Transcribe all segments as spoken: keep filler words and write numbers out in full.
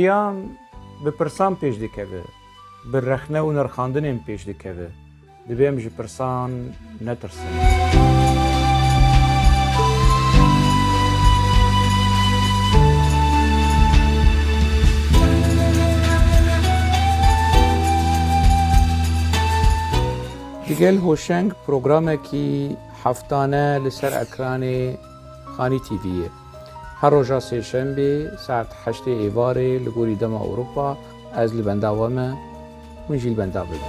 Jiyan bi pirsan pêş dikeve, bi rexne û nirxandinên pêş dikeve. Divê em ji pirsan netirsin. Digel Hoşeng programekî heftane li ser ekranê Xanî T V'yê. Her roja sêşembê saet heştê êvarê li gorî dema Ewropa ez li benda we me, hûn jî li benda bibin.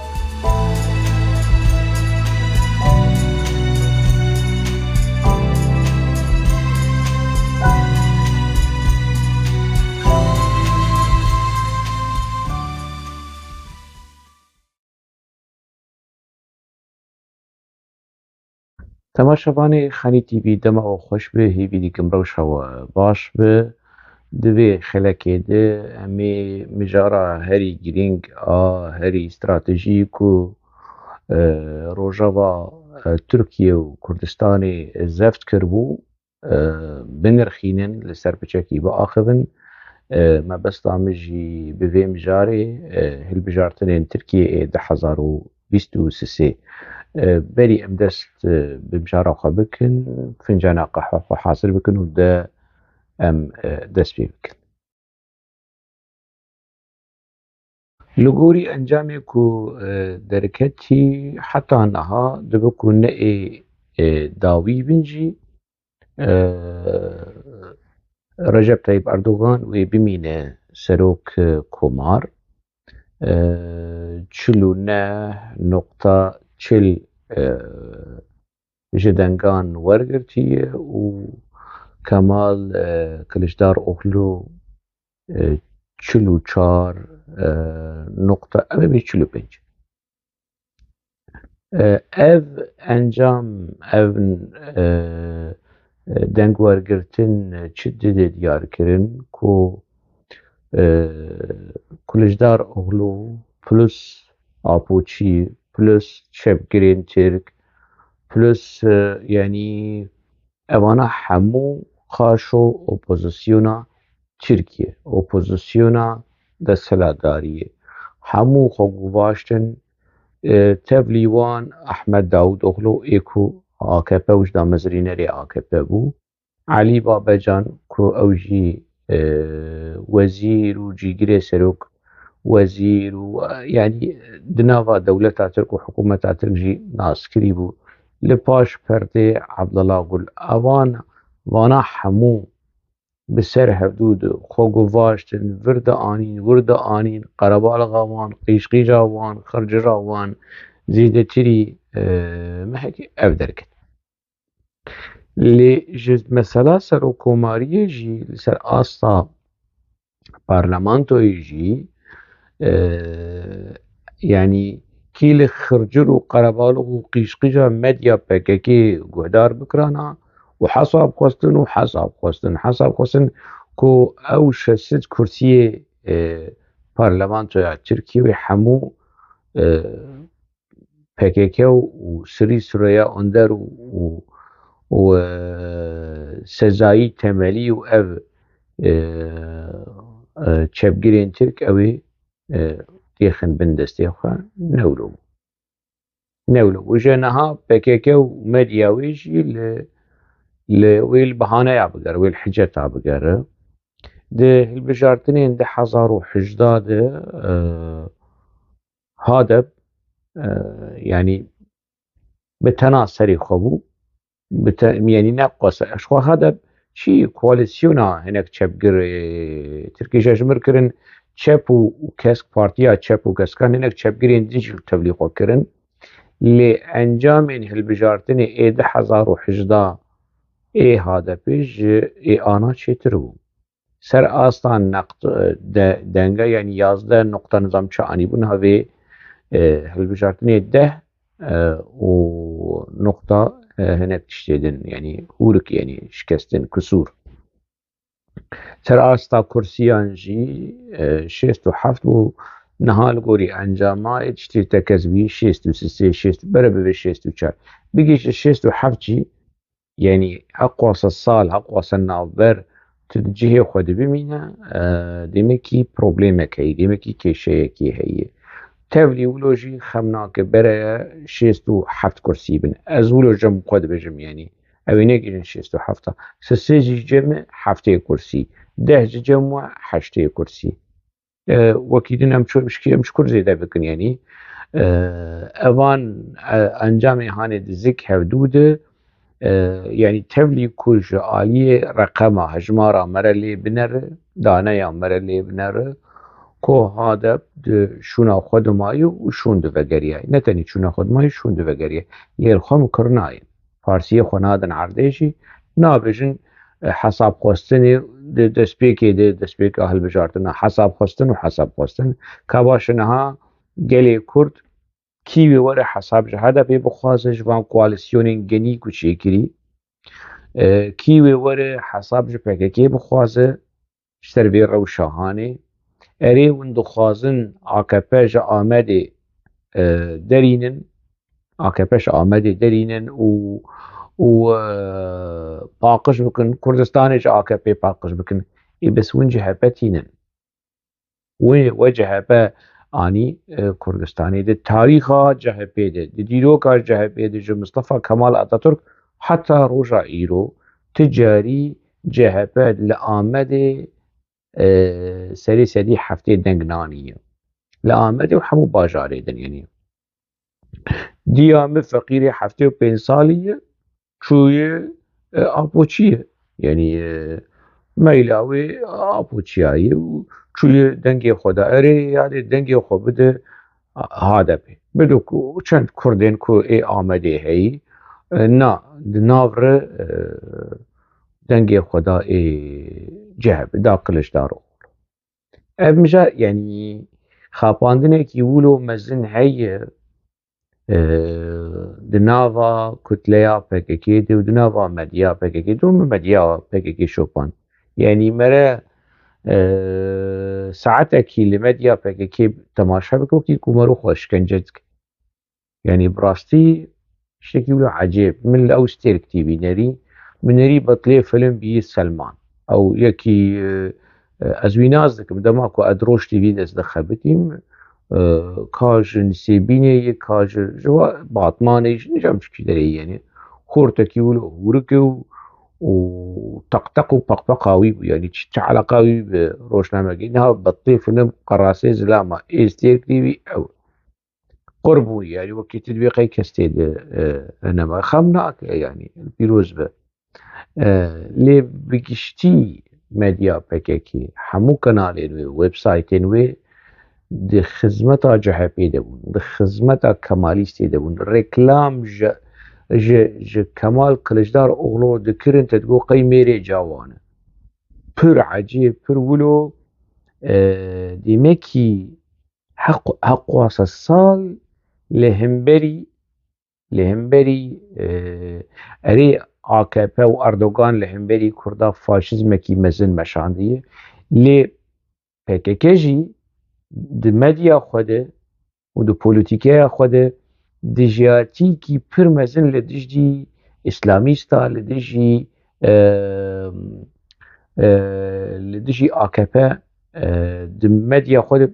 Temaşevanê Xanî T V, dema we xweş be, hêvî dikim rewşa we baş be. Di vê xelekê de em ê mijara herî girîng a herî stratejî ku, e, rojava, e, Tirkiye û Kurdistanê zeft kiribû, e, binirxînin, li ser piçekî biaxivin. E, mebesta min jî bi vê mijarê, e, hilbijartinên Tirkiyê ê du hezar û bîst û sisê. E, berî em dest, e, bi mijara xwe bikin, fincana qehwe xwe hazir bikin û de em, e, dest pê bikin. Li gorî encamê ku, e, derketî heta niha dibe ku ne ê, e, dawî bin jî, e, Recep Tayyip Erdogan wê bimîne serok, e, komar. E, çil û neh noqta çil, e, ji dengan wergirtiye û Kemal, e, Kiliçdaroglu, e, çil û çar, e, noqta, em ê bê çil û pênc. E, ev encam, ev, e, e, dengwergirtin çi dide diyar kirin ku, e, Kiliçdaroglu plus Apoçî plus çepgirên Tirk plus, e, yanî evana hemû qaşo opozisyona Tirkiye, opozisyona desthilatdariyê, hemû xwe guvaştin, e, tevlî wan Ahmet Davutoglu ê ku A K P û ji damezrînerê A K P bû. Elî Babecan ku ew jî, e, wezîr û cîgirê serok wezîr û, e, yanî di nava dewleta Tirk û hikûmeta Tirk jî naskirî bû. Li paş perdê Abdullah Gul. Evan, vana hemû bi ser hevdû de xwe guvaştin, vir de anîn, wir de anîn, qerebalixa wan, qîjqîja wan, xircira wan, zêdetirî, e, mehekî ev derket. Lê ji mesela serokkomariyê jî, li ser asta parlamentoyê jî, e, yanî kî li xircir û qerebalix û qîjqîja medya P K K guhdar bikirana û hesab xwestin û hesab xwestin, hesab xwestin ku ew şeş sed kursiyê, e, parlamentoya Tirkiyê wê hemû, e, P K K û Sirî Süreyya Önder û, û, û, e, Sezayî Temelî û ev, e, e, çepgirên Tirk ew ê, e, têxin bin destê xwe, ne wilo bû. Ne wilo bû. Ji niha P K K û medya wê jî li, li, wê li bihaneya bigere, wê li hiceta bigere. Di hilbijartinên du hezar û hejda de, e, HADEP, e, yanî bi tena serê xwe bû. Bi te-, yanî ne qasa. Ji xwe HADEP çi koalîsyona hinek çepgir, e, Tirkiyê ji mir kirin, çep û, û kesk, partiya çep û keskan hinek çepgirên din jî tevlî xwe kirin. Lê encamên hilbijartinê ê du hezar û hejda ê HADEPê ji ê ana çêtir bû. Ser asta neqd, e, de, denga, yanî yazdeh noqta nizam çi anîbûn, ha vê, e, hilbijartinê deh, e, û noqta, e, hinek tiştê din, yanî hûrik, yanî şikestin, kusûr. Ser asta kursiyan jî, e, şêst û heft bû, niha li gorî encama ê tiştê tekez bî, şêst û sê, şêst, bere bibe şêst û çar. Bigihîşte şêst û heft jî, yanî heqwasa sal, heqwasa navber tu di cihê xwe de bimîne, e, demekî problemek heye, demekî kêşeyekî heye. Tevlî wilo jî xem nake bereye şêst û heft kursî bin. Ez wilo cem xwe dibêjim, yanî ew ê negihîjin şêst û heft. Sisê jî cem e heftê kursî. Deh ji cem we heştê kursî. E, wekî din em çi, em ji kî, em ji kur zêde bikin, yanî, e, evan, e, encamê hanê di zik hevdû de, e, yanî tevlî ku ji aliyê reqema, hejmara mere lê binere, daneya mere lê binere, ku HADEP di şûna xwe dimayî û şûn divegeriyayî. Ne tenê şûna xwe dimayî, şûn divegeriyayî. Lê li xwe mikur nayên. Farsiyê xwe nadin erdê jî, nabêjin, e, hesabxwestinê di destpêkê de, destpêka hilbijartina hesabxwestin û hesabxwestin. Ka baş e niha gelê Kurd kî wê were hesab ji HDPê bixwaze, ji van koalîsyonên genî ku çêkirî, e, kî wê were hesab ji PKK bixwaze, ji ser vê rewşa hanê. Erê, hûn dixwazin AKP ji Amedê, e, derînin, AKP ji Amedê derînin û, û, e, paqij bikin, Kurdistanê ji AKP paqij bikin. Ê, bes hûn CHP tînin. Wê we CHP anî, e, Kurdistanê. Di tarîxa CHP de, di dîroka CHP de ji Mustafa Kemal Atatürk heta roja îro ti carî CHP li Amedê, e, serê sedî heftê deng naniye. Li Amedê û hemû bajarê din, yanî. Diya min feqîrê heftê û pênc salî ye, çûye, e, Apoçiyê. Yanî, e, meyla wê Apoçiya ye û çûye dengê xwe da. Erê, yadê dengê xwe bide HDPê. Bido ku çend Kurdên ku ê Amedê heyî, e, na, di nav re, e, dengê xwe da ê CHP, da Kiliçdaroglu. Ev mija, yanî, xapandinekî wilo mezin heye, e, di nava kutleya PKK de û di nava medya PKK de û min medya PKK şopand. Yanî, mere, e, saetekî li medya PKK temaşe bike, wekî ku mero xwe şikence dike. Yanî, bi rastî tiştekî wilo ecêb. Min li ew Stêrk T V nerî, min nerî betlê film bî Selman. Ew yekî, e, e, ez wî nas dikim. Dema ku ez Roj T V dest dixebitîm, e, ka ji Nisêbînê ye, ka ji, ji wa Batmanê, ji nijam ji kî derê ye, yanî. Xortekî wilo hûrik e û, û teqteq û peqpeqa wî bû. Yanî, çi, çi eleqa wî bi rojnamegî? Niha betlê film Qerasê Zilama ê Stêrk T V ew. Qurbû, yanî, wekî tu dibê qey kes tê de, e, nema. Xem nake, yanî, pîroz be. E, lê bi giştî medya PKK, hemû kanalên wê, websaytên wê di xizmeta CHPê de bûn, di xizmeta Kemalîstê de bûn. Reklam ji, ji, ji Kemal Kiliçdaroglu dikirin, te digot qey mêrê cawan e. Pir ecêb, pir wilo, e, demekî heq-, heqwasa sal li hemberî, li hemberî, e, erê AKP û Erdogan li hemberî Kurda faşîzmekî mezin meşandiye. Lê PKK jî di medya xwe de û di polîtîkeya xwe de dijiyatîkî pir mezin li dijî îslamîsta, li dijî, e, e, li dijî AKP, e, di medya xwe de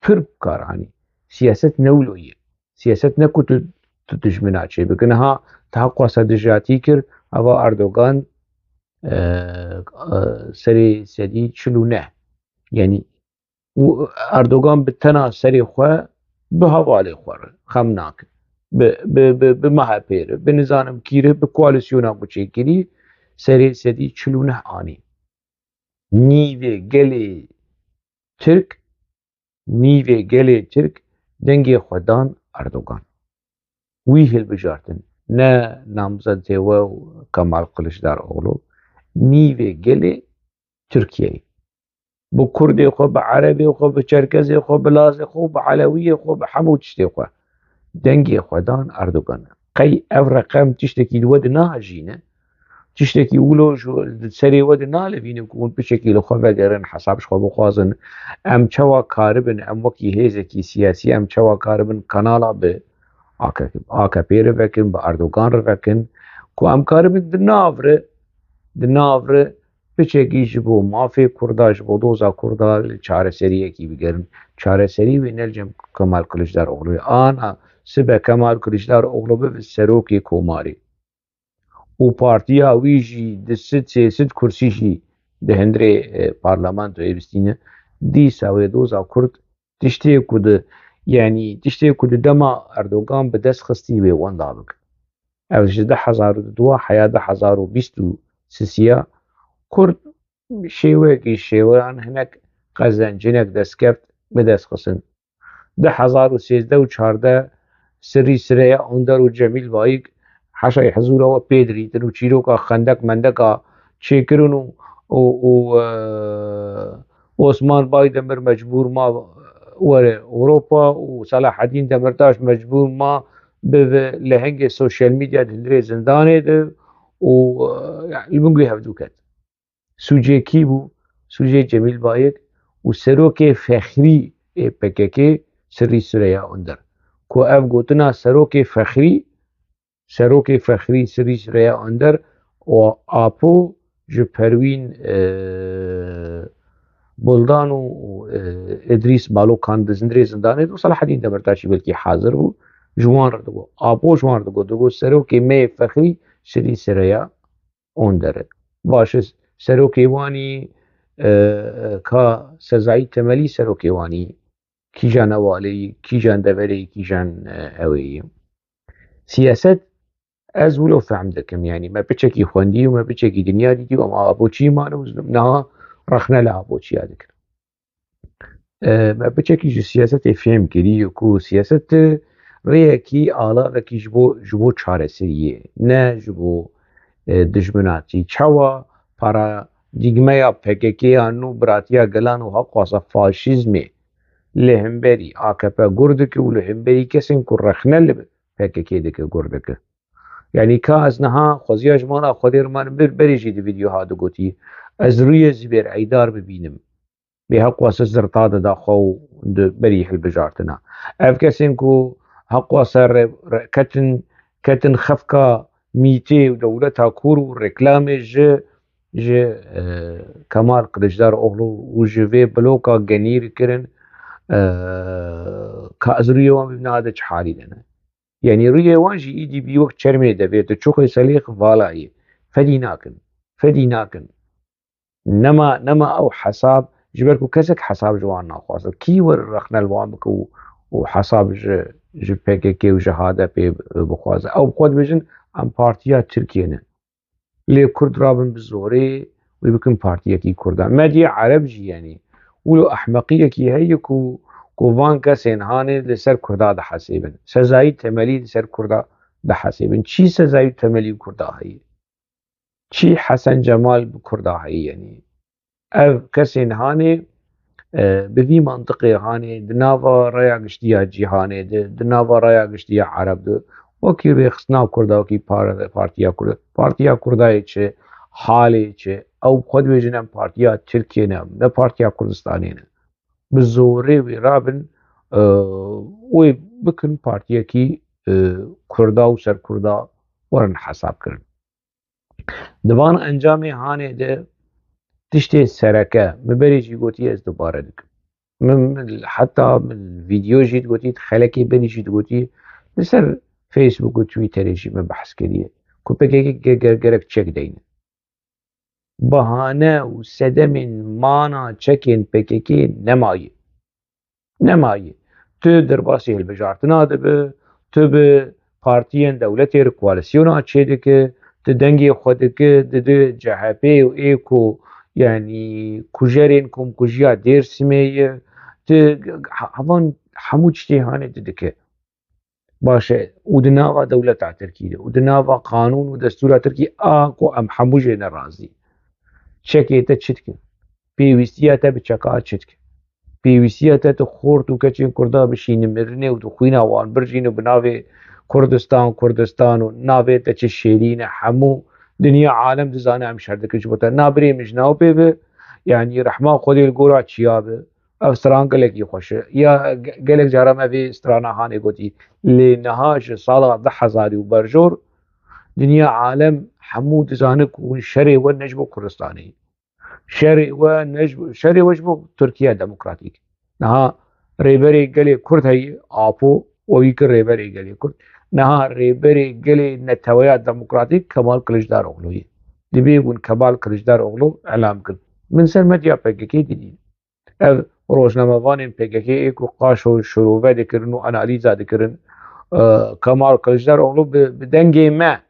pir bi kar anî. Siyaset ne wilo ye. Siyaset ne ku tu, tu dijmina çê bike. Niha te heqwasa dijatî kir, eva Erdogan, e, e, serê sedî çil û neh. Yanî, û Erdogan bi tena serê xwe, bi hevalê xwe re xem nake. Bi, bi, bi, bi MHPê re, bi nizanim kî re, bi koalîsyona ku çêkirî, serê sedî çil û neh anî. Nîvê gelê Tirk, nîvê gelê Tirk dengê xwe dan Erdogan. Wî hilbijartin. Ne namzedê we û Kemal Kiliçdaroglu. Nîvê gelê Tirkiyeyê. Bi Kurdê xwe, bi Erebê xwe, bi Çerkezê xwe, bi Lazê xwe, bi Elewiyê xwe, bi hemû tiştê xwe. Dengê xwe dan Erdogan. Qey ev reqem tiştekî li we dinahejîne? Tiştekî wilo ji serê we dinalivîne ku hûn piçekî li xwe vegerin, hesab ji xwe bixwazin? Em çawa karibin, em wekî hêzekî siyasî, em çawa karibin kanala bi AKP, AKP re vekin, bi Erdogan re vekin, ku em karibin di nav re, di nav re piçekî ji bo mafê Kurda, ji bo doza Kurda li çareseriyekî bigerin. Çareserî wê ne li cem Kemal Kiliçdarogluyê. Ana sibe Kemal Kiliçdaroglu bibe serokê komarê û partiya wî jî di sed sê sed kursî jî di hundirê, e, parlamentoyê bistîne, dîsa wê doza Kurd tiştê ku di, yanî tiştê ku di dema Erdogan bi dest xistî wê wenda bike. Ev ji du hezar û du heya du hezar û bîst û sisiya Kurd şêweyekî şêweyan hinek qezenc, hinek destkeft bi dest xistin. Du hezar û sêzdeh û çardeh Sirrî Sireya Onder û Cemîl Bayik heşayê hizûra we pê dirîtin û çîroka xendek mendeka çêkirin û, û, û, e, Osman Baydemir mecbûr ma were Ewropa û Selahedîn Demirtaş mecbûr ma bi lehengê sosyal medya di hundirê zindanê de û, e, yani, li bin guhê hevdû ket. Sûcê kî bû? Sûcê Cemîl Bayik û serokê fexrî ê P K K Sirrî Sireya Onder. Ku ev gotina serokê fexrî, serokê fexrî Sirrî Sireya Onder û Apo ji Perwîn, e, Buldan û, e, Îdrîs Balokan di zindirê zindanê de û Selahedîn Demirtaşî belkî hazir bû. Ji wan re digot. Apo ji wan re digot. Digot serokê me yê fexrî Sirrî Sireya Onder e. Baş e, serokê wanî, e, ka Sezayî Temelî serokê wanî, kîjan e waleyî, kîjan devereyî, kîjan, e, eweyî. Siyaset ez wilo fehm dikim, yanî me piçekî xwendî û me piçekî dinya dîtî û em Apoçî mane û niha rexne li Apoçiya dikin. E, me piçekî ji siyasetê fêm kirî ku siyaset rêyekî alavekî ji bo, ji bo çareseriyê, ne ji bo, e, dijminatî. Çawa paradîgmeya P K K ya nû biratiya gelan û heqwasa faşîzmê li hemberî A K P gur dike û li hemberî kesên ku rexne li P K K dike gur dike. Yanî ka ez niha xweziya ji mala Xwedê rimanim bir berê jî di vîdyoha digotî, ez rûyê Zibêr Eydar bibînim. Bê heqwasa zirta dida xwe û di berî hilbijartina. Ev kesên ku heqwasa re, re, ketin, ketin xefka mîtê û dewleta kûr û reklamê ji, ji, e, Kemal Kiliçdaroglu û ji vê bloka genî kirin, e, ka ez rûyê wan bibînim de çi halî de ne. Yanî rûyê wan jî îdî bî wek çermê devê, tu çuxê selêx vala yê. Fedî nakin. Fedî nakin. Nema, nema ew hesab, ji ber ku kesek hesab ji wan naxwaze. Kî were rexne li wan bike û, û hesab ji, ji P K K û ji H D P bixwaze? Ew bi xwe dibêjin, em partiya Tirkiyê ne. Lê Kurd rabin bi zorê wê bikin partiyekî Kurda. Medyê Ereb jî, yanî, wilo ehmeqiyekî heye ku, ku van kesên hanê li ser Kurda dihesêbin. Sezayî Temelî li ser Kurda dihesêbin. Çi Sezayî Temelî Kurda heye? Çi Hesen Cemal bi Kurda heye, yanî? Ev kesên hanê, e, bi vî mantiqê hanê di nava raya giştî ya cîhanê de, di nava raya giştî ya Ereb de, wekî rêxistina Kurda, wekî par-, Partiya Kurda, Partiya Kurda yê çi, halê çi, ew xwe dibêjin em Partiya Tirkiyê ne, ne Partiya Kurdistanê ne. Bi zorê wê rabin, e, wê bikin partiyekî, e, Kurda û ser Kurda werin hesab kirin. Di van encamê hanê de tiştê sereke, min berê jî gotî, ez dubare dikim. Min, min heta min vîdeo jî digotî, xelekê berî jî digotî, li ser Facebook û Twitterê jî min behs kiriye ku P K K ge-, ge-, gerek çek deyne. Bahane û sedemên mana çekên P K K nemaye. Nemaye. Tu derbasî hilbijartina dibe, tu bi partiyên dewletê re koalîsyona çêdike, tu dengê xwe dike, dide C H P û ê ku, yanî, kujerên komkujiya Dêrsimê ye, tu he-, hevan hemû tiştê hanê tu dike. Baş e, û di nava dewleta Tirkî de, û di nava qanûn û destûra Tirkî a ku em hemû jê ne razî. Çekê te çi dike? Pêwîstiya te bi çeka çi dike? Pêwîstiya te tu xort û keçên Kurda bişînî mirinê û tu xwîna wan birjînî bi navê Kurdistan, Kurdistan û navê te çi şêrîn e, hemû dinya alem dizane em şer dikin ji bo te. Na birê min ji nav pê ve, yanî rehma Xwedê li gora çiya be. Ev stran gelekî xweş e. Ya ge-, gelek caran me vê strana hanê gotî. Lê niha ji sala du hezarî û berjor dinya alem hemû dizane ku hûn şerê we ne ji bo Kurdistanê. Şerê we ne ji bo, şerê we ji bo Tirkiye demokratîk. Niha rêberê gelê Kurd heye, Apo, o yî ki rêberê gelê Kurd. Niha rêberê gelê neteweya demokratîk Kemal Kiliçdaroglu ye. Dibê hûn Kemal Kiliçdaroglu elam kin. Min ser medya P K K didî. Ev rojnamevanên P K K ê ku qaşo şirove dikirin û analîza dikirin, e, Kemal Kiliçdaroglu bi, bi dengê me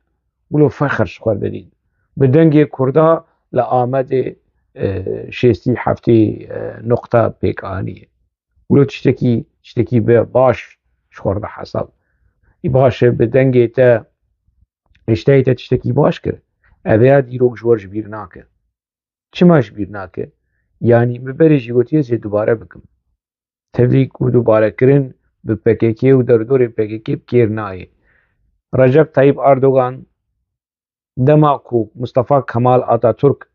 wilo fexr ji xwe didîn. Bi dengê Kurda li Amedê, e, şêstî heftê, e, nuqta pêk aniye. Wilo tiştekî, tiştekî be baş ji xwe re hesab. Î baş e, bi dengê te, hişteyê te tiştekî baş kir. Ev ya dîrok ji we re ji bîr nake. Çima ji bîr nake? Yanî min berê jî gotiye ez ê dubare bikim. Tevlî ku dubarekirin bi P K K û derdorê P K K bi kêr nayê. Recep Tayyip Erdogan dema ku Mustafa Kemal Atatürk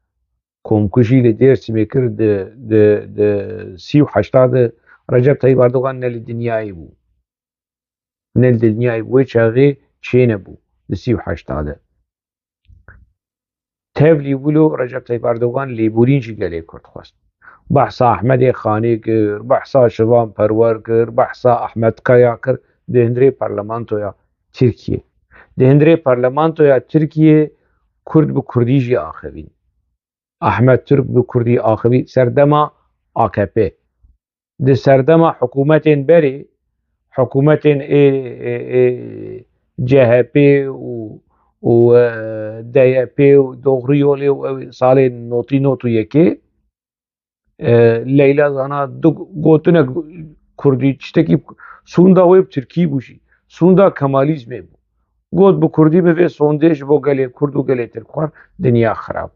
komkujî li Dêrsimê kir di, di, di sî û heşta de Recep Tayyip Erdogan ne li dinyayê bû. Ne li dinyayê bû. Wê çaxê çênebû di sî û heşta de. Tevlî wilo Recep Tayyip Erdogan lêborîn ji gelê Kurd xwest. Behsa Ahmedê Xanê kir, behsa Şivan Perwer kir, behsa Ahmed Kaya kir di hundirê parlamentoya Tirkiyê. Di hundirê parlamentoya Tirkiyê Kurd bi Kurdî jî axivîn. Ahmed Türk bi Kurdî axivî serdema A K P. Di serdema hikûmetên berê, hikûmetên ê, ê, ê C H P û, û, e, D Y P û Doğru Yolê û ew salên notî not û yekê, e, Leyla Zana du gotinek Kurdî, tiştekî sûnda wê bi Tirkî bû jî. Sûnda Kemalîzmê bû. Got bi Kurdî bivê sondê ji bo gelê Kurd û gelê Tirk xwar dinya xirab.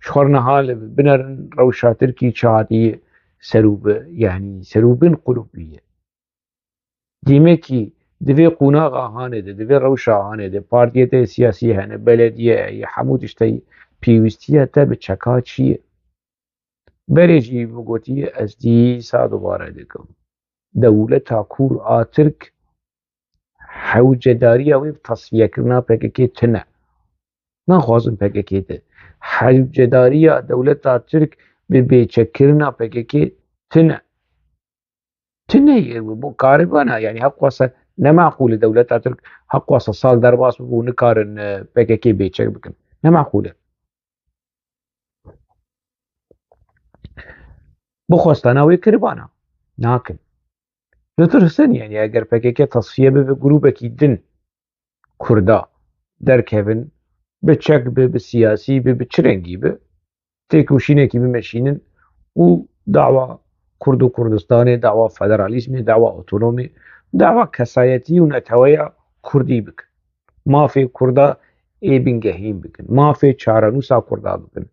Ji xwe niha li binerin rewşa Tirkî çi hatiye ser û bi, yanî ser û bin qulubî ye. Dîmekî di vê qûnaxa hanê de, di vê rewşa hanê de, partiyê te siyasî hene, belediye heye, hemû tiştê pêwîstiya te bi çeka çi ye? Berê jî min gotiye, ez dîsa dubare dikim. Dewleta Kûr a Tirk hewcedariya wê bi tasfiyekirina P K K tune. Naxwazin P K K de. Hewcedariya dewleta Tirk bi bêçekkirina P K K tune. Tune ye, bo karibana, yanî heqwasa ne maqûl e dewleta Tirk heqwasa sal derbas bibû, nikarin, e, P K K bêçek bikin. Ne maqûl e. Bi xwestana wê kiribana nakin. Ditirsin, yanî eger P K K tasfiye bibe, grûbekî din Kurda derkevin, bi çek bi, bi siyasî bi, bi çi rengî bi, têkoşînekî bimeşînin û dawa Kurd û Kurdistanê, dawa federalîzmê, dawa otonomê, dawa kesayetî û neteweya Kurdî bikin. Mafê Kurda ê bingehîn bikin. Mafê çarenûsa Kurda bikin.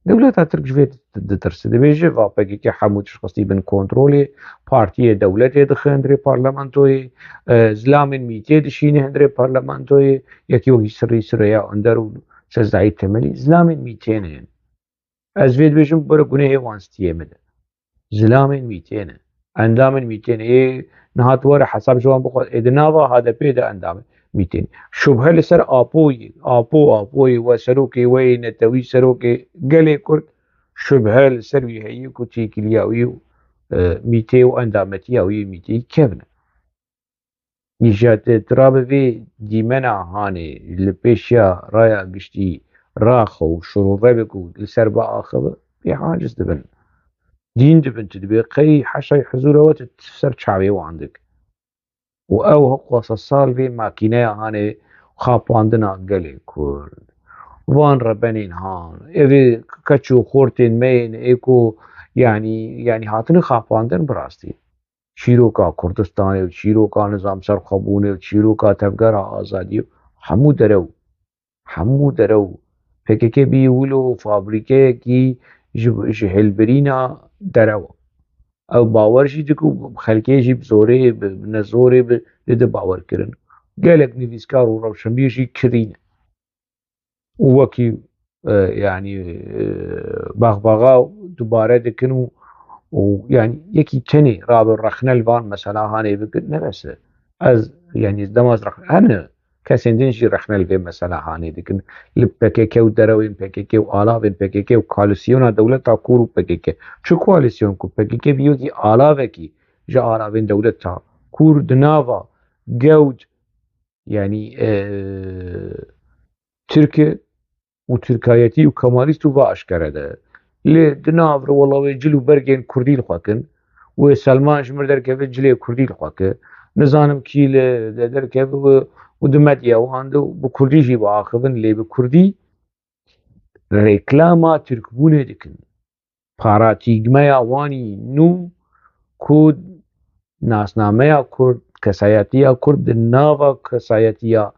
Dewleta Tirk ji vê ditirse. Dibêje, va P K K hemû tişt xistî bin kontrolê, partiyê dewletê dixe hundirê parlamentoyê, e, zilamên mîtê dişîne hundirê parlamentoyê, yekî wekî Sirrî Sirêya Onder û Sezayî Temelî, zilamên mîtê ne. Ez vê dibêjim, bira gunehê wan stiyê min e. Zilamên mîtê ne. Endamên mîtê ne. Ê niha tu were hesab ji wan bixwe. Ê di nava H D P de endamên mîtê ne. Şubhe li ser Apoyê, Apo, Apoyê we serokê we yê netewî, serokê gelê Kurd, şubhe li ser wî heye ku têkiliya wî û, e, mîtê û endametiya wî yê mîteyî kevn e. Îja te tu rabe vê dîmena hanê li pêşiya raya giştî raxe û şirove be ku li ser biaxive, pê aciz dibin. Dîn dibin, tu dibê qey heşay hizûra we tu ser çavê wan dik. Û ew hiqwasa sal vê makîneya hanê xapandina gelê Kurd. Van rebenên han, evê keç û xortên me yên ê ku, yanî, yanî hatine xapandin bi rastî. Çîroka Kurdistanê û çîroka nizam serxwebûnê û çîroka tevgera azadiyê û hemû derew, hemû derew P K K bî wilo fabrîkeyekî ji, ji hêlbirîna derew e. Ew bawer jî dike û xelkê jî bi zorê, bi, bi nezorê, bi, dide bawerkirin. Gelek nivîskar û rewşenbîr jî kirî ne. Û wekî, e, yanî, e, baxbaxa dubare dikin û, û yanî yekî tenê rabe rexne li van mesela hanê bikin, ne bes e. Ez, yanî dema ez rex-, hene, Kesên din jî rexne li vê mesela hanê dikin. Li P K K û derewên P K K û alavên P K K û koalîsyona dewleta kûr û P K K. Çi koalîsyon ku P K K bi wekî alavekî ji alavên dewleta kûr di nava gewd, yanî, e, Tirk e û tirkayetî û kemalîst û va eşkere de. Lê di nav re wela wê cil û bergên kurdî li xwe kin. Wê Selman ji mir derkeve cilê kurdî li xwe ke. Nizanim kî li de derkeve û, û di medya wan de bi kurdî jî biaxivin, lê bi kurdî reklama tirkbûnê dikin. Paratîgmeya wanî nû ku nasnameya kurd, kesayetiya kurd di nava kesayetiya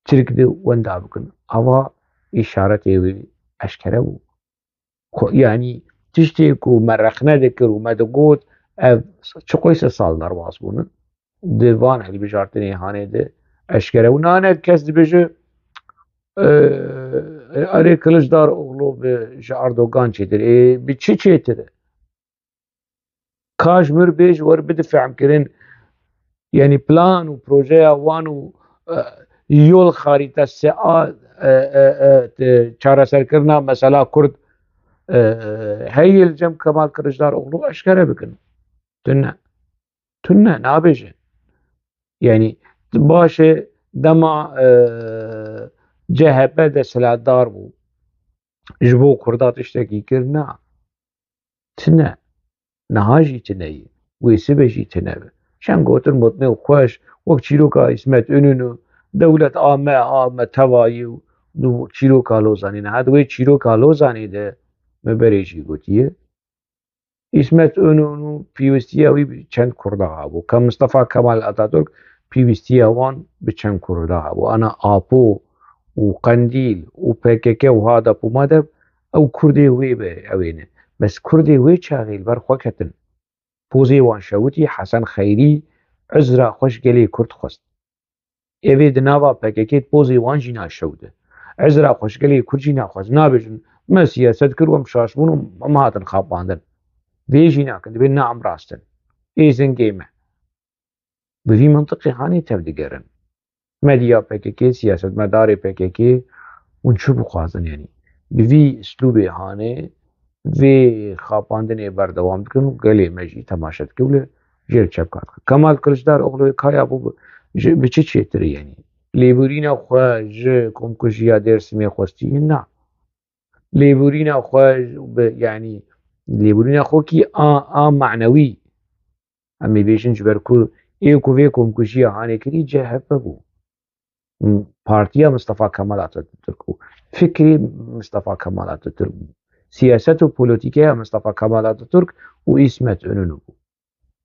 tirk de wenda bikin. Ava îşaretê wê eşkere bû. Xwe, yanî tiştê ku me rexne dikir û me digot, ev çi qoyse sal derbas bûnin. Di van hilbijartinê hanê de eşkere bû. Nane kes dibêje, e, erê Kiliçdaroglu bi, ji Erdogan çêtir. Ê, bi çi çêtir e? Ka ji mir bê ji wer bidi fehmkirin, yanî plan û projeya wan û, e, yol xarîte se a, e, e, e, te-, çareserkirina mesela Kurd, e, e, heye li cem Kemal Kiliçdaroglu eşkere bikin. Tune. Tune, nabêje. Yanî, baş e, dema, e, C H P desthilatdar bû, ji bo Kurda tiştekî kir? Na. Tune. Niha jî tune ye. Wê sibe jî tune be. Çend gotin motnê û xweş, wek çîroka Îsmet Înûnû, dewlet a me, a me tevayî û du çîroka Lozanê. Niha di wê çîroka Lozanê de me berê jî gotiye, Îsmet Înûnû pêwîstiya wî bi çend Kurda hebû. Ke Mistefa Kemal Ataturk pêwîstiya wan bi çend Kurda hebû. Ana Apo û Qendîl û P K K û HADEP û MADEP, ew Kurdê wê be, ew ê ne. Bes Kurdê wê çaxê li ber xwe ketin. Pozê wan şewitî, Hesen Xeyrî izra xwe ji gelê Kurd xwest. Evê di nava P K K pozê wan jî naşewite. Ezra xweşgelê Kurd jî naxwest. Nabêjin, me siyaset kir û em şaş bûn û em hatin xapandin. Vê jî nakin, dibê na em rast in. Ê zingê me. Bi vî mintiqê hanê tevdigerin. Medya P K K, siyasetmedarê P K K, hûn çi bixwazin, yanî? Bi vî îslûbê hanê vê xapandinê berdewam dikin û gelê me jî temaşe dike û li jêr çepka dike. Kemal Kiliçdaroglu kaya bû bi, ji, bi çi çêtir e, yanî? Lêborîna xwe ji komkujiya Dêrsimê xwestî? Na. Lêborîna xwe bi, yanî, lêborîna xwe kî a, a manewî. Em ê bêjin ji ber ku ê ku vê komkujiya hanê kirî C H P bû. Partiya Mistefa Kemal Atatürk bû. Fikrê Mistefa Kemal Atatürk bû. Siyaset û polîtîkeya Mistefa Kemal Atatürk û Îsmet Înûnû bû.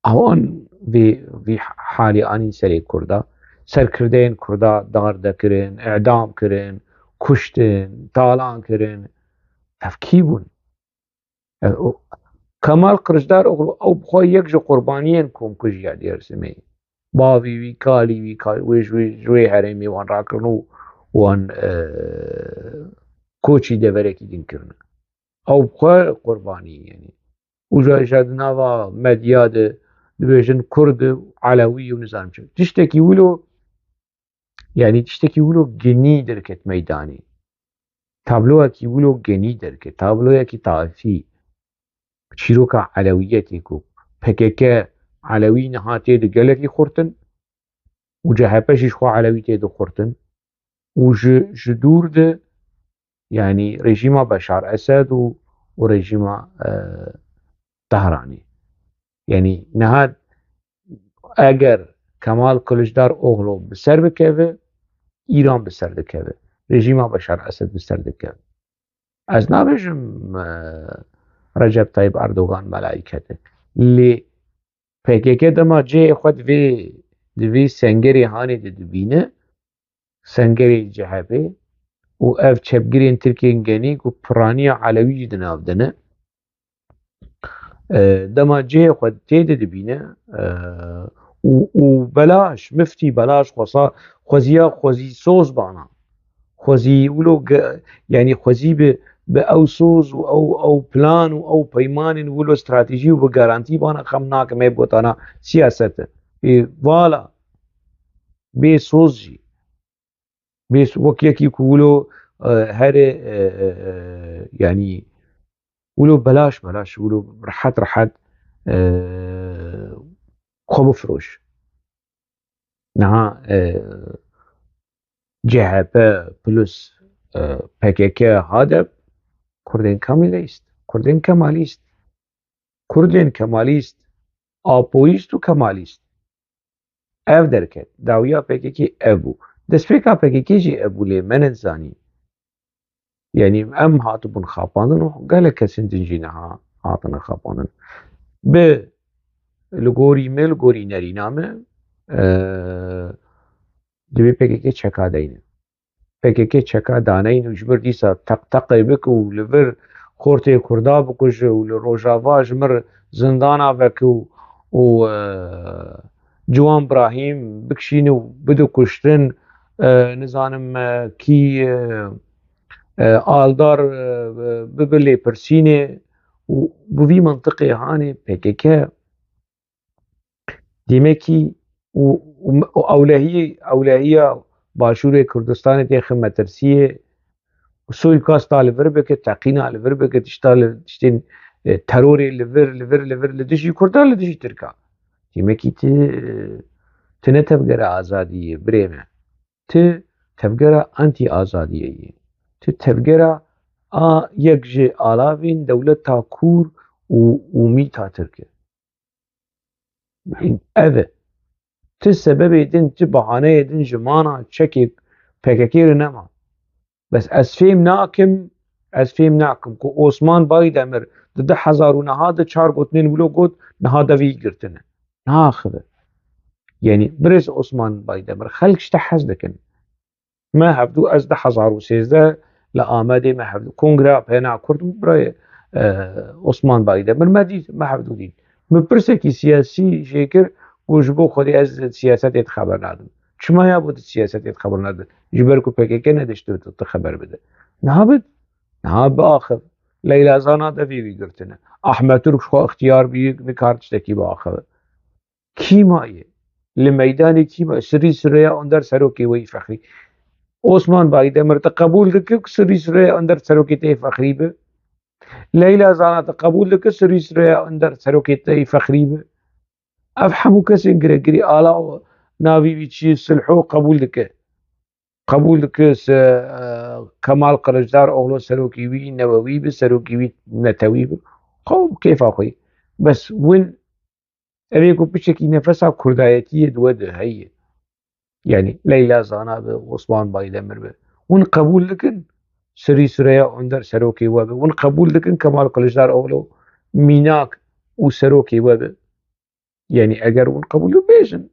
Ewan vê, vê halê anîn serê Kurda. Serkirdeyên Kurda darde kirin, îdam kirin, kuştin, talan kirin. Ev kî bûn? E, o, Kemal Kiliçdaroglu, ew bi xwe yek ji qurbaniyên komkujiya Dêrsimê. Bavê wî, kalî wî, ka-, wê ji wê, ji wê herêmê wan rakirin û wan, e, koçî deverekî din kirine. Ew bi xwe qurbanî, yanî. Û ja, ja di nava medya de dibêjin Kurd, Elewî û nizanim çi. Tiştekî wilo, yanî tiştekî wilo genî derket meydanê. Tabloyekî wilo genî derket. Tabloyekî taifî. Çîroka Elewiyetê ku P K K Elewî niha tê di gelekî xurtin û C H P jî ji xwe Elewî tê di xurtin û ji, ji dûr de, yanî rejîma Beşar Esed û, û rejîma, e, Tehranê. Yanî niha eger Kemal Kiliçdaroglu bi ser bikeve, Îran bi ser dikeve. Rejîma Beşar Esed bi ser dikeve. Ez nabêjim, e, Recep Tayyip Erdogan melayket e. Lê P K K dema cihê xwe di vê, di vê sengerê hanê de dibîne, sengerê C H P û ev çepgirên Tirkên genî ku piraniya Elewî jî di nav de ne, e, dema cihê xwe tê de dibîne, e, û, û belaş, miftî belaş xwesa, xweziya, xwezî soz bana. Xwezî wilo ge-, yanî xwezî bi, bi ew soz û ew, ew plan û ew peymanên wilo stratejî û bi garantî bana xem nakim ê botana siyaset e. Ê, vala bê soz jî. Bês wek yekî ku wilo, e, herê, e, e, e, yanî wilo belaş belaş, wilo rehet rehet, e, xwe bifiroş. Niha, e, C H P plus, e, P K K, HADEP, Kurdên Kemalîst, Kurdên Kemalîst, Kurdên Kemalîst, Apoyîst û Kemalîst. Ev derket. Dawiya P K K ev bû. Destpêka P K K jî ev bû, lê me nezanî. Yanî em hatibûn xapandin û gelek kesên din jî niha hatine xapandin. Bi li gorî me, li gorî nerîna me, e, divê P K K çeka deyne. P K K çeka daneyne û ji vir dîsa teqteqê bike û li vir xortê Kurda bikuje û li Rojava ji mir zindana veke û, û, e, Ciwan Brahîm bikişîne û bide kuştin, e, nizanim, e, kî, e, e, aldar, e, bibe lêpirsînê û bi vî mintiqê hanê P K K demekî û, û, û ewlehiyê, ewlehiya Başûrê Kurdistanê têxe metirsiyê û suîkasta li vir bike, teqîna li vir bike, tişta li, tiştên, e, terorê li vir, li vir, li vir, li dijî Kurdan, li dijî Tirkan. Demekî tu, tu ne tevgera azadiyê, birê me. Tu tevgera antî-azadiyê yî. Tu tevgera a yek ji alavên dewleta kûr û, û mîta Tirk e. Ev e. Tu sebebê din, tu bahaneyê din ji mana çekê P K K re nema. Bes ez fêm nakim, ez fêm nakim ku Osman Baydemir di du hezar û nehê de çar gotinên wilo got, niha devî girtine. Naxive. Yanî birêz Osman Baydemir, xelk ji te hez dikin. Me hevdû, ez du hezar û sêzdeh li Amedê me hevdû kongreya peyna Kurd û birayê, e, Osman Baydemir me dît, me hevdû dît. Min pirsekî siyasî jê kir, got, ji bo Xwedê ez di siyasetê de xeber nadim. Çima ya bo tu siyasetê de xeber nadin? Ji ber ku P K K nedişt tu, tu xeber bide. Niha bid, niha biaxiv. Leyla Zana devî wî girtine. Ahmet Turk ji xwe ixtiyar bû, nikar tiştekî biaxive. Kî maye? Li meydanê kî maye? Sirrî Süreyya Onder serokê we yî fexrî. Osman Baydemir, te qebûl dike ku Sirrî Süreyya Onder serokê te yê fexrî be? Leyla Zana, te qebûl dike Sirrî Süreyya Onder serokê te yê fexrî be? Ev hemû kesên giregirî, ala navî wî çi ye, Silho qebûl dike. Qebûl dike se, e, Kemal Kiliçdaroglu serokê wî, Newewî bi serokê wî, netewî bi. Xwe bi kêfa xwe. Bes win, ev ê ku piçekî nefesa kurdayetiyê di we de heye. Yanî Leyla Zana bi, Osman Baydemir bi. Win qebûl dikin Sirrî Süreyya Onder serokê we bi. Win qebûl dikin Kemal Kiliçdaroglu mînak û serokê we bi. Yanî eger hûn qebûl bibêjin,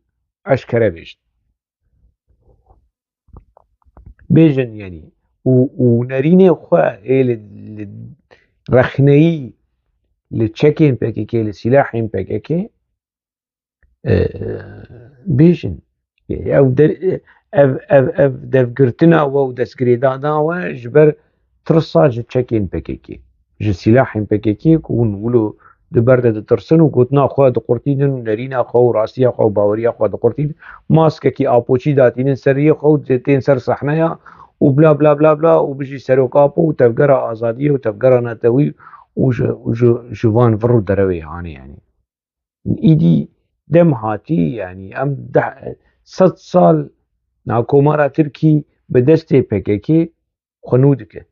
eşkere bêjin. Bêjin, yanî, û, û nerînê xwe ê li, li rexneyî, li çekên P K K, li sîlahên P K K, e, bêjin. Ev de, ev, ev, ev devgirtina we û destgirêdana we ji ber tirsa ji çekên P K K, ji sîlahên P K K ku hûn wilo di ber de ditirsin û gotina xwe diqurtînin û nerîna xwe û rastiya xwe û baweriya xwe diqurtînin, maskekî apoçî datînin seriyê xwe û di-, tên ser sehneya û bla bla bla bla û bijî Serok Apo û tevgera azadiyê û tevgera netewî û ji, û ji, ji van vir û derewê hanê, yanî. Îdî dem hatî, yanî em deh, sed sal na komara Tirkî bi destê P K K xwe nû dike.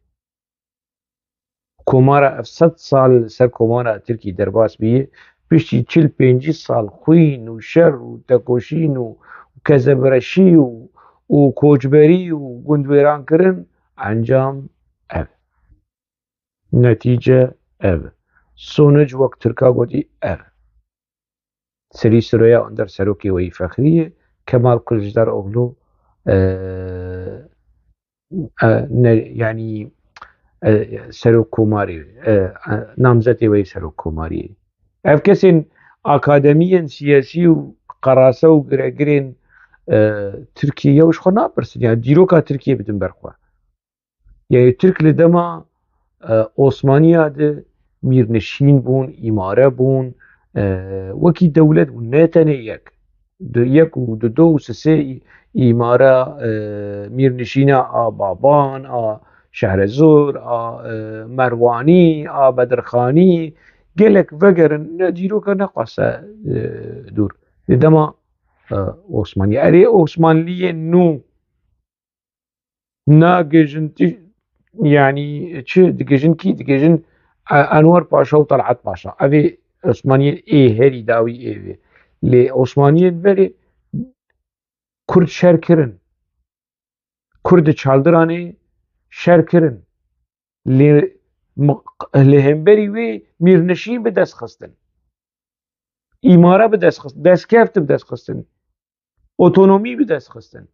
Komara ev sed sal li ser komara Tirkî derbas bîye, piştî çil pêncî sal xwîn û şer û tekoşîn û kezebereşî û, û koçberî û gundwêrankirin, encam ev. Netîce ev. Sonuc, wek Tirka gotî, ev. Sirrî Süreyya Onder serokê we yî fexrî ye. Kemal Kiliçdaroglu, e, e, ne, yanî, e, serokkomarî, e, e, namzetê we yî serokkomarî ye. Ev kesên akademiyên siyasî û qerase û giregirên, e, Tirkiyê yew ji xwe napirsin. Yanî dîroka Tirkiyê bidin ber xwe. Yanî Tirk li dema, e, Osmaniya de mîrnişîn bûn, îmare bûn, e, wekî dewlet bûn, ne tenê yek. Di yek û di do û sisê îmara, e, mîrnişîna a Baban, a Şehrezor, a, e, Merwanî, a Bedirxanî, gelek vegerin, ne dîroka ne qase, e, dûr. Di dema, e, Osmanî. Erê Osmanliyên nû nagihîjin ti-, yanî çi digihîjin, kî digihîjin? E-, Enwer Paşa û Talat Paşa. Ev ê Osmaniyên ê herî dawî ê vê. Lê Osmaniyên berê Kurd şer kirin. Kurd di Çaldiranê şer kirin. Lê mi-, li hemberî wê mîrnişîn bi dest xistin. Îmara bi dest xist-, destkeftî bi dest xistin. Otonomî bi dest xistin.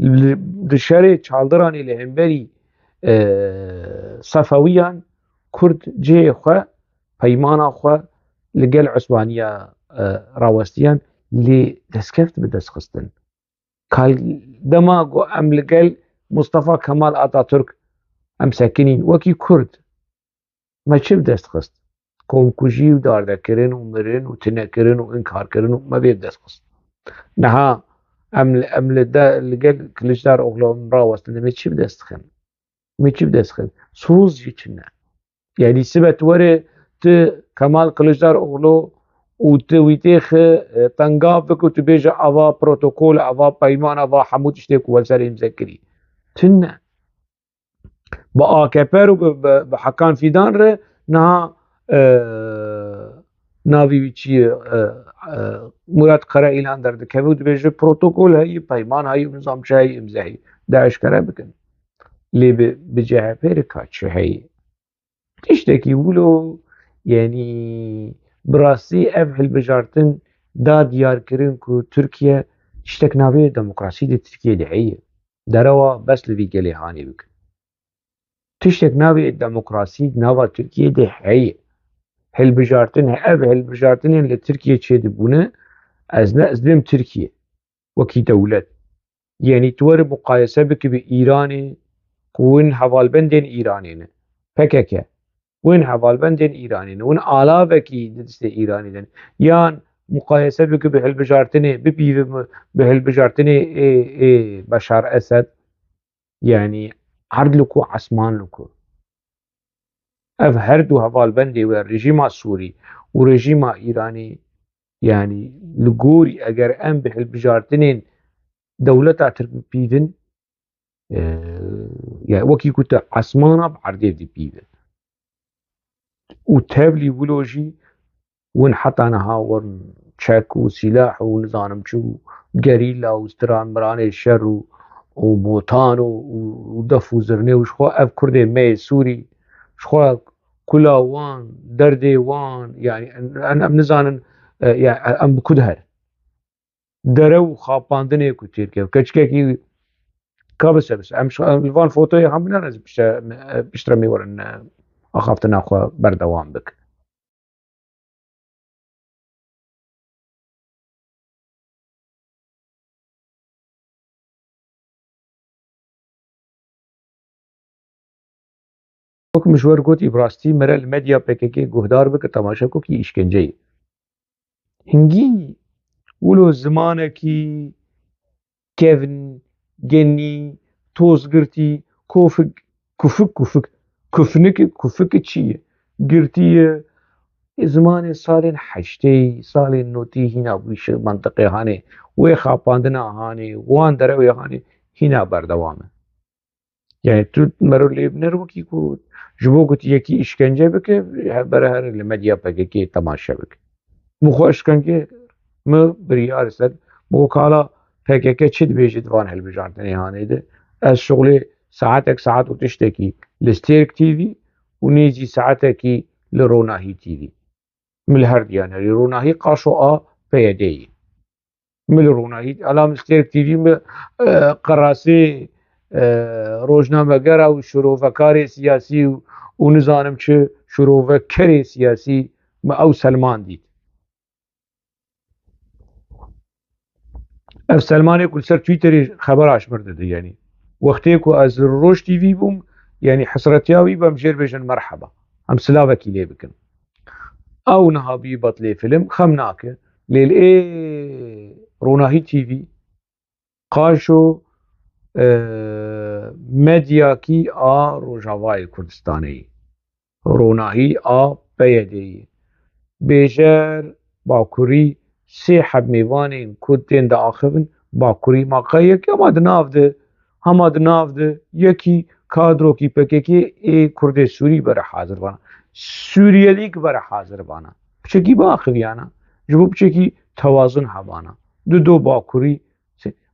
Li, di şerê Çaldiranê li hemberî, e, Sefewiyan Kurd cihê xwe, peymana xwe li gel Osmaniya, e, rawestiyan, lê destkeftî bi dest xistin. Kal dema ku em li gel Mustafa Kemal Atatürk em sekinîn, wekî Kurd, me çi bi dest xist? Komkujî û dardekirin û mirin û tinekirin û inkarkirin û me vê bi dest xist. Niha em, em li de, li gel Kiliçdaroglu em rawestin, em ê çi bi dest xin? Em ê çi bi dest xin? Soz jî çi ne? Yanî sibe tu were, tu Kemal Kiliçdaroglu û tu wî têxi, e, tengav bik û tu bêje ava protokol, ava peyman, ava hemû tiştê ku we ser îmze kirî. Tune. Bi A K P û bi, bi, bi Hakan Fidan re niha, e, navê wî çi ye? E, e, Murat Karaîlan derdikeve û dibêje protokol heyî, peyman heyî û nizam çi heyî, îmze heyî. De eşkere bikin. Lê bi, bi C H P re ka çi heyî? Tiştekî wilo, yanî bi rastî ev hilbijartin da diyarkirin ku Tirkiye tiştek navê demokrasî di Tirkiye de heye. Derewa bes li vî gelê hanê bikin. Tiştek navê demokrasî nava Tirkiye de heye. Hilbijartin, ev hilbijartinên li Tirkiye çêdibûne, ez ne, ez dibêm Tirkiye wekî dewlet. Yanî tu were muqayese bike bi Îranê, ku win hevalbendên Îranê ne. P K K. Win hevalbendên Îranê ne. Win alavekî di destê Îranê de ne. Yan muqayese bike bi hilbijartinê, bipîve bi, bi hilbijartinê ê, ê Beşar Esed. Yanî erd li ku, esman li ku. Ev her du hevalbendê we, rejîma Sûrî û rejîma Îranî, yanî li gorî eger em bi hilbijartinên dewleta Tirk bipîvin, e, yani wekî ku te esmana bi erdê dipîve. Û tevlî wilo jî win heta niha win çek û sîlah û nizanim çi û gerîla û stranmiranê şer û, û botan û, û, û def û zirnê û ji xwe ev Kurdê me yê Sûrî, ji xwe kula wan, derdê wan, yani em, em, em nizanin, e, ya, em bi ku diherin. Dere û xapandinê ku têr keve. Keçikekî ka bise bise. Em şi-, em li van fotoyê hemû ne ez piştre, piştre me werin, e, axaftina xwe berdewam bik. Wek min ji we re gotî, bi rastî mere li medya P K K guhdar bike, temaşe bike, wekî îşkence ye. Hingî wilo zimanekî kevn, genî, tozgirtî, kofik, kufik, kufik, kufnik, kufik çi ye? Girtî ye. Zimanê salên heştê, salên notî hîna bû şi mentiqê hanê. Wê xapandina hanê, wan derewê hanê hîna berdewam e. Yani tu mero lê binêr wekî ku ji bo ku tu yekî îşkence bike, he-, bere here li medya P K K temaşe bike. Min xwe îşkence, min biryar ser, min got kala P K K çi dibêje di van hilbijartinê hanê de. Ez şixulê saetek, saet û tiştekî li Stêrk T V û nêzî saetekî li Ronahî T V. Min li her diyan herî Ronahî qaşo a P Y D'yê. Min li Ronahî, ala min Stêrk T V, min, e, qerasê, e, rojnamegera û şirovekarê siyasî û, û nizanim çi şirovekerê siyasî, min ew Selman dît. Ev Selmanê ku li ser Twitterê xebera ji mir dide, yanî. Wextê ku ez li Roj T V bûm, yanî hesretiya wî bim jêr bêjin merheba. Em silavekî lê bikin. Ew niha bî betlê fîlm, xem nake. Lê li ê Ronahî T V, Qaşo, e, medyakî a Rojavayê Kurdistanê yî. Ronahî a P Y D'ê yî. Bêjer Bakurî sê heb mêvanên ku tên diaxivin Bakurî ma qey yek hema di nav de, hema di nav de yekî kadrokî P K K ê Kurdê Sûrî bere hazir bana. Sûriyelîk bere hazir bana. Piçekî biaxiviyana. Ji bo piçekî tewazun hebana. Di do Bakurî,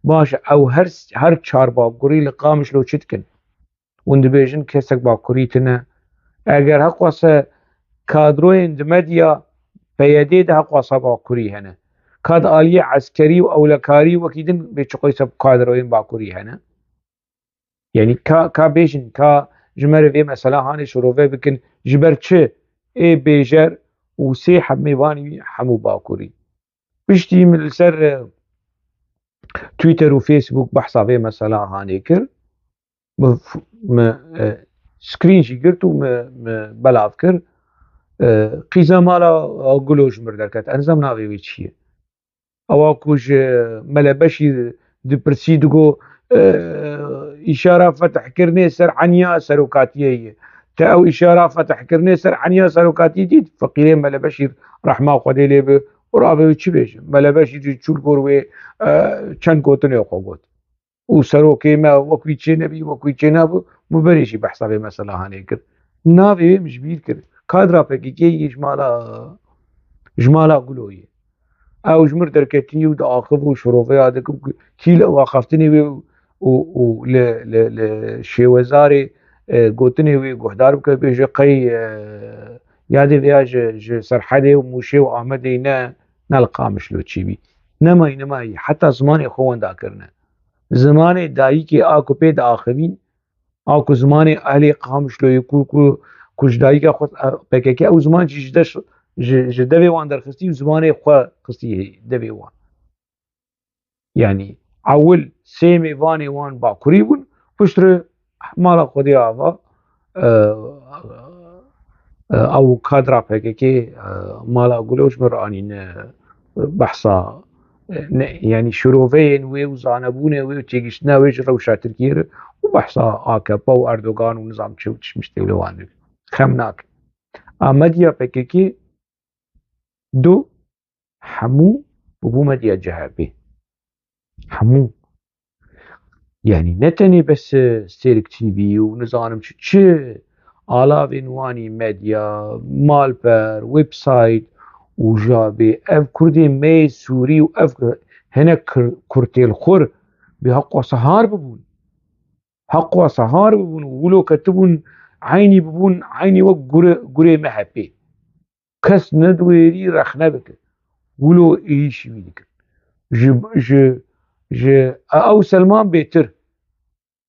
baş e, ew her, her çar Bakurî li Qamişlo çi dikin? Hûn dibêjin kesek Bakurî tine. Eger heqwase kadroyên di medya P Y D'ê de heqwasa Bakurî hene. Ka di aliyê eskerî û ewlekarî wekî din bê çiqoyse kadroyên Bakurî hene. Yanî ka, ka bêjin, ka ji me re vê mesela hanê şirove bikin, ji ber çi ê bêjer û sê heb mêvanî wî hemû Bakurî? Piştî min li ser, e, Twitter û Facebook behsa vê mesela hanê kir. Min f-, min, e, screen jî girt û min, min belav kir. E, qîza mala, e, Gulo ji mir derket. Ez nizam navê wê çi ye. Ewa ku ji Mele Beşîr dipirsî digo, e, îşara fetihkirinê ser eniya serokatiyê ye. Te ew îşara fetihkirinê ser eniya serokatiyê dît? Feqîrê Mele Beşîr rehma Xwedê lê bi û rabê wê çi bêje? Mele Beşîr jî çû li gor wê, e, çend gotinê xwe got. Û serokê me wek wî çê nebî, wek wî çê nabû, min berê jî behsa vê mesela hanê kir. Navê wê min ji bîr kir. Kadra P K K yê ji mala, ji mala Gulo ye. Ew ji mir derketinî û diaxiv û şiroveya dikin ku kî li axaftinê wê û, û, û li, li, li şêwezarê, e, gotinê wê guhdar bike, bêje qey, e, yadê vêya ji, ji Serhedê û Mûşê û Amedê ne, ne li Qamişlo çêbî. Nemayî, nemayî, heta zimanê xwe wenda kirine. Zimanê dayikê a ku pê diaxivîn, a ku zimanê ehlê Qamişloyê ku, ku, ku ji dayika xwe, e, P K K ew ziman jî ji deş-, ji, ji devê wan derxistî û zimanê xwe xistî devê wan. Yanî ewil sê mêvanê wan Bakurî bûn, piştre mala Xwedê ava, e, e, ew kadra P K K, e, mala Gulo ji min re anîne, e, behsa, e, ne, yanî şiroveyên wê û zanebûnê wê û têgiştina wê ji rewşa Tirkiyê re û behsa A K P û Erdogan û nizam çi û tişmiş tê li wan dikin. Xem nakin. A medya P K K do hemû bûbû medya C H P. Hemû. Yanî ne tenê bes, e, Sêrik T V û nizanim çi, çi alavên wanî medya, malper, websayt û jabê ev Kurdê me yê Sûrî û ev hinek kir-, kurtêlxur bi heqwa sehar bibûn. Heqwa sehar bibûn û wilo ketibûn eynî bibûn, eynî wek gure-, gurê M H P. Kes ne di wêrî rexne bike. Wilo êrîşî wî dikin. Ji, ji, ji, ew Selman bêtir.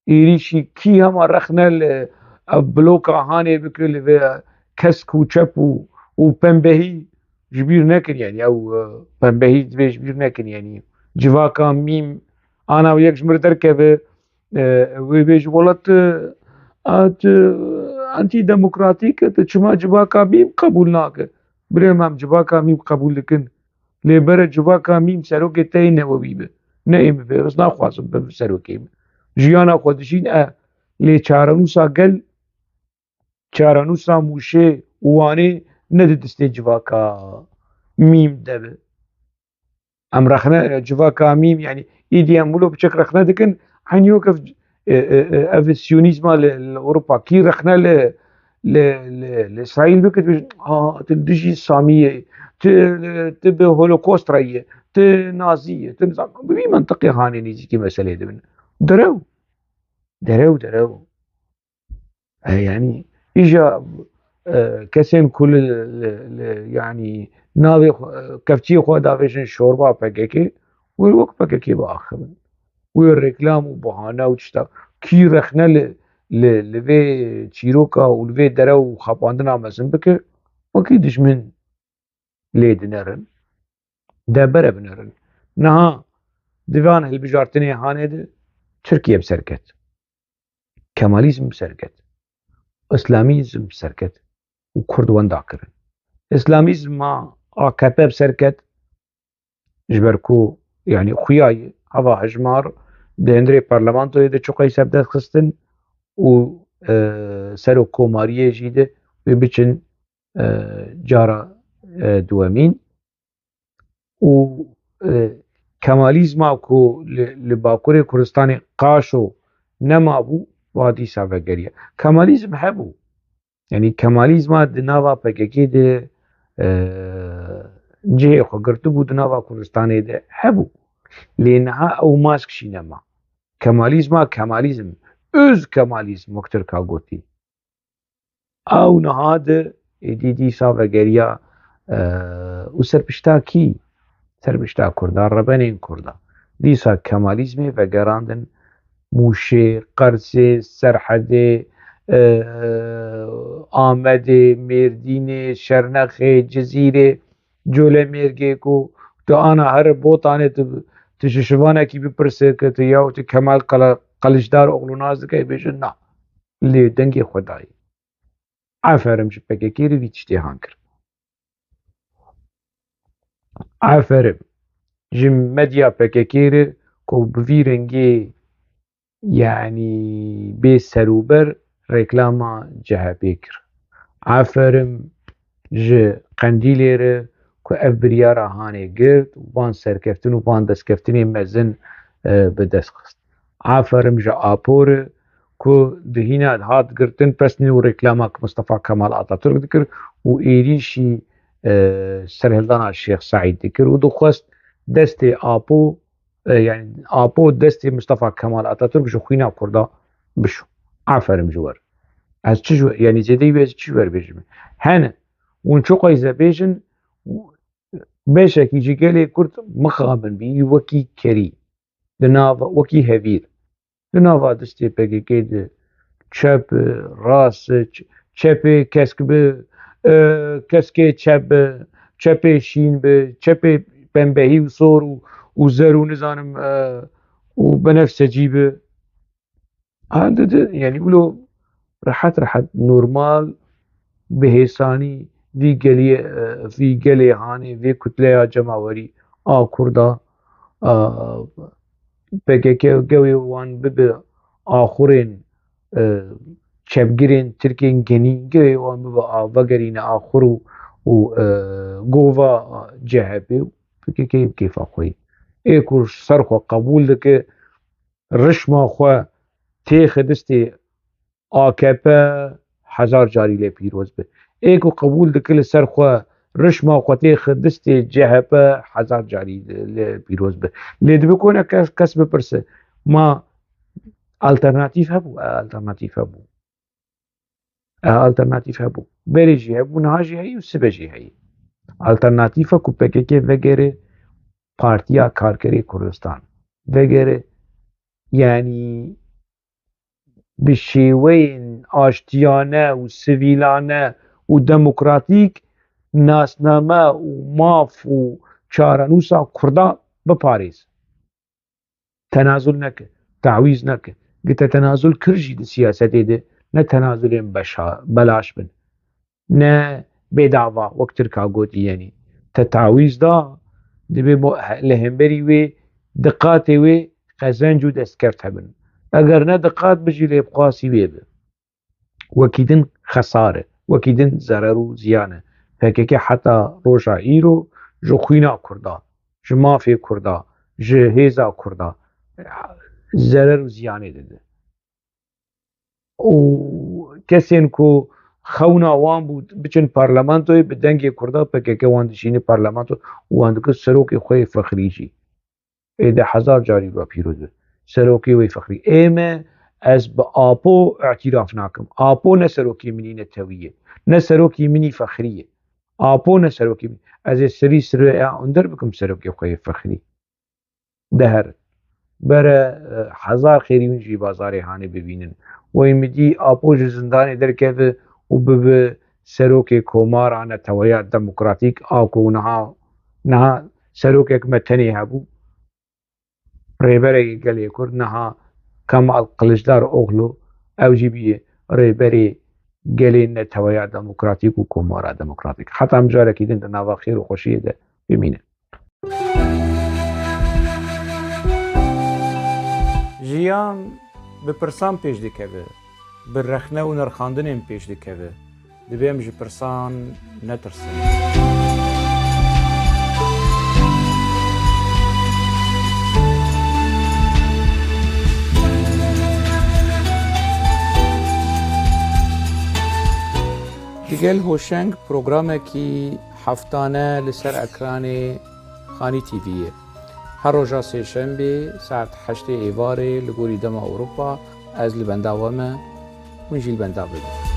Êrîşî kî hema rexne li ev bloka hanê bike li vê kesk û çep û, û pembehî ji bîr nekin, yanî ew, e, pembehî divê ji bîr nekin, yanî civaka mîm, ana yek ji mir derkeve, e, wê bêjî welat, e, a, tu antîdemokratîk e, tu çima civaka mîm qebûl nake? Birê me, em civaka mîm qebûl dikin. Lê bere civaka mîm serokê te yê newewî be. Ne ê min be, ez naxwazim bim serokê min. Jiyana xwe dijîn e, lê çarenûsa gel, çarenûsa Mûşê û Wanê ne di destê civaka mîm de be. Em rexne, civaka mîm, yanî, îdî em wilo piçek rexne dikin, eynî wek ev, e, e, e, ev siyonîzma li, li Ewropa, kî rexne li, li, li, li Îsraîl bike, dibêjin, "A, tu li dijî Samî yê, tu, tu bi Holokost re yê, tu Nazî yê, tu nizam." Bi vî mentiqê hanê nêzîkî meselê dibin. Derew. Derew, derew. E, yanî, îja, e, kesên ku li, li, li, yanî, navê xwe, e, kevçiyê xwe davêjin şorba P K K, wê wek P K K biaxivin. Wê reklam û bahane û tişta. Kî rexne li, li, li vê çîroka û li vê derew û xapandina mezin bike, wekî dijmin lê dinerin, de bere binerin. Niha di van hilbijartinê hanê de Tirkiye bi ser ket. Kemalîzm bi ser ket. Îslamîzm bi ser ket û Kurd wenda kirin. Îslamîzma A K P bi ser ket, ji ber ku, yanî, xuya ye, heva hejmar, di hundirê parlamentoyê de çiqas ser bi dest xistin û, e, serokkomariyê jî de wê biçin, e, cara, e, duwemîn. Û, e, Kemalîzma ku li, li Bakurê Kurdistanê qaşo nemabû, wa dîsa vegeriya. Kemalîzm hebû. Yanî Kemalîzma di nava P K K de, e, cihê xwe girtibû, di nava Kurdistanê de hebû. Lê niha ew mask jî nema. Kemalîzma, Kemalîzm, öz Kemalîzm, wek Tirka gotî. Ew niha di êdî dîsa vegeriya, e, û ser pişta kî? Ser pişta Kurda, rebenên Kurda. Dîsa Kemalîzmê vegerandin Mûşê, Qersê, Serhedê, e, Amedê, Mêrdînê, Şernexê, Cizîrê, Colemêrgê ku tu ana here Botanê tu, tu ji şivanekî bipirse ke tu ya û tu Kemal Kala-, Kiliçdaroglu nas dike, bêjin na. Lê dengê xwe dayî. Aferim ji P K K re vî tiştê han kir. Aferim ji medya P K K re ku bi vî rengê, yanî bê serûber, reklama C H P kir. Aferim ji Qendîlê re ku ev biryara hanê girt û van serkeftin û van destkeftinê mezin, e, bi dest xist. Aferim ji Apo re ku di hîna hat girtin pesnê û reklama Mustafa Kemal Atatürk dikir û êrîşî, e, serhildana Şêx Seîd dikir û dixwest destê Apo, e, yanî Apo destê Mustafa Kemal Atatürk ji xwîna Kurda bişo. Aferim ji we re. Ez çi ji we, yanî zêdeyî wê ez çi ji we re bêjim? Hene, hûn çiqas bêjin, beşekî ji gelê Kurd mixabin bî wekî kerî. Di nava, wekî hevîr. Di nava destê P K K de çep, rast, ç-, çepê kesk bi, e, keskê çep bi, çepê şîn bi, çepê pembehî û sor û, û zer û nizanim, e, û benefsecî bi. Ha, di, di, yanî wilo rehet rehet, normal, bi hêsanî vî geliyê, e, vî gelê hanê, vê kutleya cemawerî a Kurda, a, P K K gewê wan bibe axurên, e, çepgirên Tirkên genî, gewê wan bibe a vegerîne axur û, û, e, gova C H P û P K K bi kêfa xwe yê. Ê ku ser xwe qebûl dike, rişma xwe têxe destê A K P, hezar carî lê pîroz be. Ê ku qebûl dike li ser xwe rişma xwe têxe destê C H P, hezar carî lê pîroz be. Lê dibe ku ne kes, kes bipirse, ma alternatîf hebû? E, alternatîf hebû. E, alternatîf hebû. Berê jî hebû, niha jî heyî û sibe jî heyî. Alternatîfa ku P K K vegere Partiya Karkerê Kurdistan. Vegere, yanî bi şêweyên aştiyane û sivîlane û demokratîk nasname û maf û çarenûsa Kurda biparêz. Tenazul neke, tawîz neke. Gi te tenazul kir jî di siyasetê de ne tenazulên beşa-, belaş bin. Ne bêdava, wek Tirka gotî, yanî te tawîz da, divê bo-, he-, li hemberî wê diqatê wê qezenc û destkeft hebin. Eger ne diqat bi jî lê bi xwasî wê bi. Wekî din xesar e, wekî din zerer û ziyan e. P K K heta roja îro ji xwîna Kurda, ji mafê Kurda, ji hêza Kurda zerer û ziyanê dide. Û kesên ku xewna wan bû biçin parlamentoyê, bi dengê Kurda P K K wan dişîne parlamento û wan dikir serokê xwe yê fexrî jî. Ê de hezar carî we pîroz be. Serokê wê fexrî. Ê me, ez bi Apo îtîraf nakim. Apo ne serokê min î netewî ye. Ne serokê min î fexrî ye. Apo ne serokê min. Ez ê serî sirê ya onder bikim serokê xwe yê fexrî. Deher. Bere, e, hezar xêrî win jî bazarê hanê bibînin. Wey mi dî Apo ji zindanê derkeve û bibe serokê Komara Neteweya Demokratîk a ku niha, niha serokek me tenê hebû. Rêberê gelê Kurd niha Kemal Kiliçdaroglu, ew jî bîye rêberê gelê Neteweya Demokratîk û Komara Demokratîk. Heta em carekî din di nava xêr û xweşiyê de bimînin. Jiyan bi pirsan pêş dikeve, bi rexne û nirxandinên pêş dikeve. Divê em ji pirsan netirsin. Digel Hoşeng programekî heftane li ser ekranê Xanî T V'yê. Her roja sêşembê saet heştê êvarê li gorî dema Ewropa ez li benda we me, hûn jî li benda bibin.